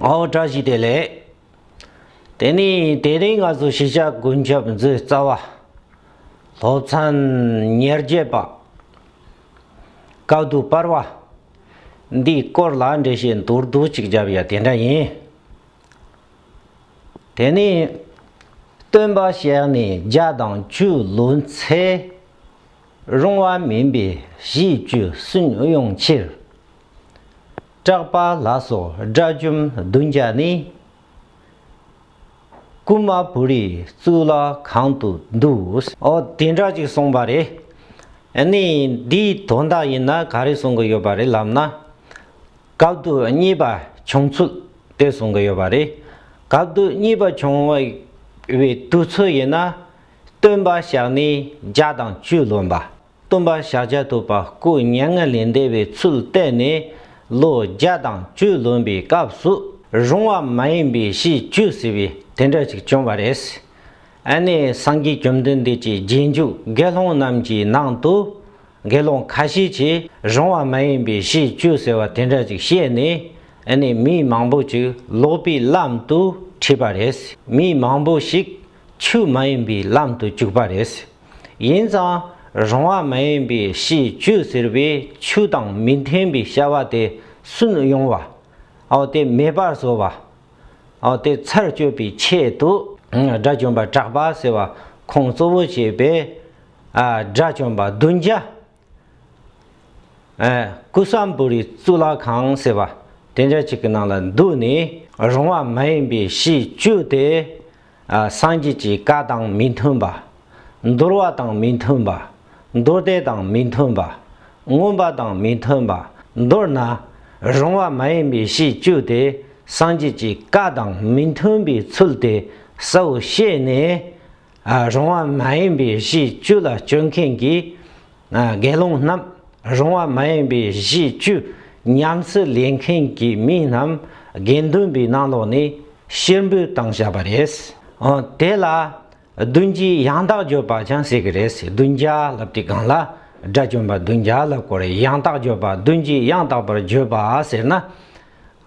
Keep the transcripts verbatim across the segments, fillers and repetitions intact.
ཨོ་བཀྲ་ཤིས་བདེ་ལེགས། དེ་ནས་དེ་རིང་ང་ཚོ་ཤེས་བྱ་ཀུན་ཁྱབ་མཛོད་རྩ་བ། སློབ་ཚན་ཉེར་བརྒྱད་པ། བཀའ་བསྡུ་བར་བ། འདིའི་སྐོར་ལ་འགྲེལ་བཤད་མདོར་བསྡུས་ཅིག་བརྒྱབ་ཡ་དེ་འདྲ་ཡིན། དེ་ནས་སྟོན་པ་གཤེགས་ནས་བརྒྱ་དང་བཅུ་ལོན་ཚེ། རུང་བ་མིན་པའི་གཞི་བཅུ་སུན་དབྱུང་ཕྱིར། གྲགས་པ་ལ་སོགས་དགྲ་བཅོམ་བདུན་བརྒྱ་ནི། ཀུ་མ་པུ་རིའི་གཙུག་ལག་ཁང་དུ་འདུས། ཨོ་དེ་འདྲ་ཅིག་གསུངས་པ་རེད། ཨ་ནི་འདིའི་དོན་དག་ཡིན་ན་ག་རེ་གསུང་གི་ཡོད་པ་རེད་ལབ་ན། བཀའ་བསྡུ་གཉིས་པ་བྱུང་ཚུལ་དེ་གསུང་གི་ཡོད་པ་རེད། བཀའ་བསྡུ་གཉིས་པ་བྱུང་བའི་དུས་ཚོད་ཡིན་ན། སྟོན་པ་གཤེགས་ནས་བརྒྱ་དང་བཅུ་ལོན་པ། སྟོན་པ་ཤཱཀྱ་ཐུབ་པ་སྐུ་མྱ་ངན་ལས་འདས་པའི་ཚུལ་བསྟན་ནས་ལོ་བརྒྱ་དང་བཅུ་ལོན་པའི་སྐབས་སུ། རུང་བ་མ་ཡིན་པའི་གཞི་བཅུ་ཟེར་བའི་དེ་འདྲ་ཅིག་བྱུང་བ་རེད། ཨ་ནི་སངས་རྒྱས་བཅོམ་ལྡན་འདས་ཀྱི་རྗེས་འཇུག་དགེ་སློང་རྣམས་ཀྱི་ནང་དུ། དགེ་སློང་ཁ་ཤས་ཀྱིས་རུང་བ་མ་ཡིན་པའི་གཞི་བཅུ་ཟེར་བ་དེ་འདྲ་ཅིག་བཤད་ནས། ཨ་ནི་མི་མང་པོ་ཅིག་ལོག་པའི་ལམ་དུ་ཁྲིད་པ་རེད། མི་མང་པོ་ཞིག་ཆོས་མ་ཡིན་པའི་ལམ་དུ་བཅུག་པ་རེད། ཡིན་ཙང་རུང་བ་མ་ཡིན་པའི་གཞི་བཅུ་ཟེར་བའི་ཆོས་དང་མི་མཐུན་པའི་བྱ་བ་དེ་སུན་དབྱུང་བ། ཨོ་དེ་མེད་པར་བཟོ་བ། ཨོ་དེ་ཚར་གཅོད་པའི་ཆེད་དུ། དགྲ་བཅོམ་པ་གྲགས་པ་ཟེར་བ་ཁོང་གཙོ་བོ་བྱས་པའི། ཨ་དགྲ་བཅོམ་པ་བདུན་བརྒྱ། ཨ་ཀུ་སམ་པུ་རི་གཙུག་ལག་ཁང་ཟེར་བ་དེ་འདྲ་ཅིག་གི་ནང་ལ་འདུས་ནས། རུང་བ་མ་ཡིན་པའི་གཞི་བཅུ་དེ། ཨ་སངས་རྒྱས་ཀྱི་བཀའ་དང་མི་མཐུན་པ། འདུལ་བ་དང་མི་མཐུན་པ། མདོ་སྡེ་དང་མི་མཐུན་པ། མངོན་པ་དང་མི་མཐུན་པ། མདོར་ན། རུང་བ་མ་ཡིན་པའི་གཞི་བཅུ་དེ་སངས་རྒྱས་ཀྱི་བཀའ་དང་མི་མཐུན་པའི་ཚུལ་དེ་གསལ་བོ་བཤད་ནས། ཨ་རུང་བ་མ་ཡིན་པའི་གཞི་བཅུ་ལ་སྤྱོད་མཁན་གྱི། ཨ་དགེ་སློང་རྣམས། རུང་བ་མ་ཡིན་པའི་གཞི་བཅུ་ཉམས་སུ་ལེན་མཁན་གྱི་མི་རྣམས་དགེ་འདུན་པའི་ནང་ལོགས་ནས་ཕྱིར་འབུད་བཏང་བཞག་པ་རེད། ཨོ་དེ་ལ་བདུན་བརྒྱའི་ཡང་དག་བརྗོད་པ་ཀྱང་ཟེར་གི་རེད། བདུན་བརྒྱ་ལབ་དུས་སྒང་ལ་དགྲ་བཅོམ་པ་བདུན་བརྒྱ་ལབ་དགོས་རེད། ཡང་དག་བརྗོད་པ། བདུན་བརྒྱའི་ཡང་དག་པར་བརྗོད་པ་ཟེར་ན།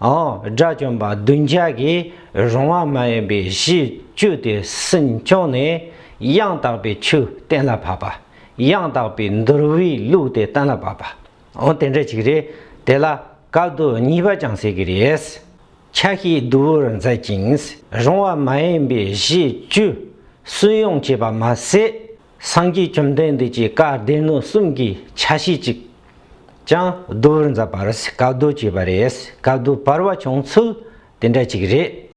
ཨོ་དགྲ་བཅོམ་པ་བདུན་བརྒྱ་གིས་རུང་བ་མ་ཡིན་པའི་གཞི་བཅུ་དེ་སུན་བསྐྱངས་ནས། ཡང་དག་པའི་ཆོས་གཏན་ལ་ཕབ་པ། ཡང་དག་པའི་འདུལ་བའི་ལུགས་དེ་གཏན་ལ་ཕབ་པ། ཨོ་དེ་འདྲ་ཅིག་རེད། དེ་ལ་བཀའ་བསྡུ་གཉིས་པ་ཀྱང་ཟེར་གི་རེད། ཆ་ཤས་བསྡུ་བར་མཛད་ཅིང་། རུང་བ་མ་ཡིན་པའི་གཞི་བཅུ་སུན་དབྱུང་བྱས་པ་མ་ཟད། སངས་རྒྱས་བཅོམ་ལྡན་འདས་ཀྱི་བཀའ་སྡེ་སྣོད་གསུམ་གྱི་ཆ་ཤས་ཅིག་ཀྱང་བསྡུ་བར་མཛད་པར་བཀའ་བསྡུ་བྱས་པ་རེད། བཀའ་བསྡུ་བར་བ་བྱུང་ཚུལ་དེ་འདྲ་ཅིག་རེད།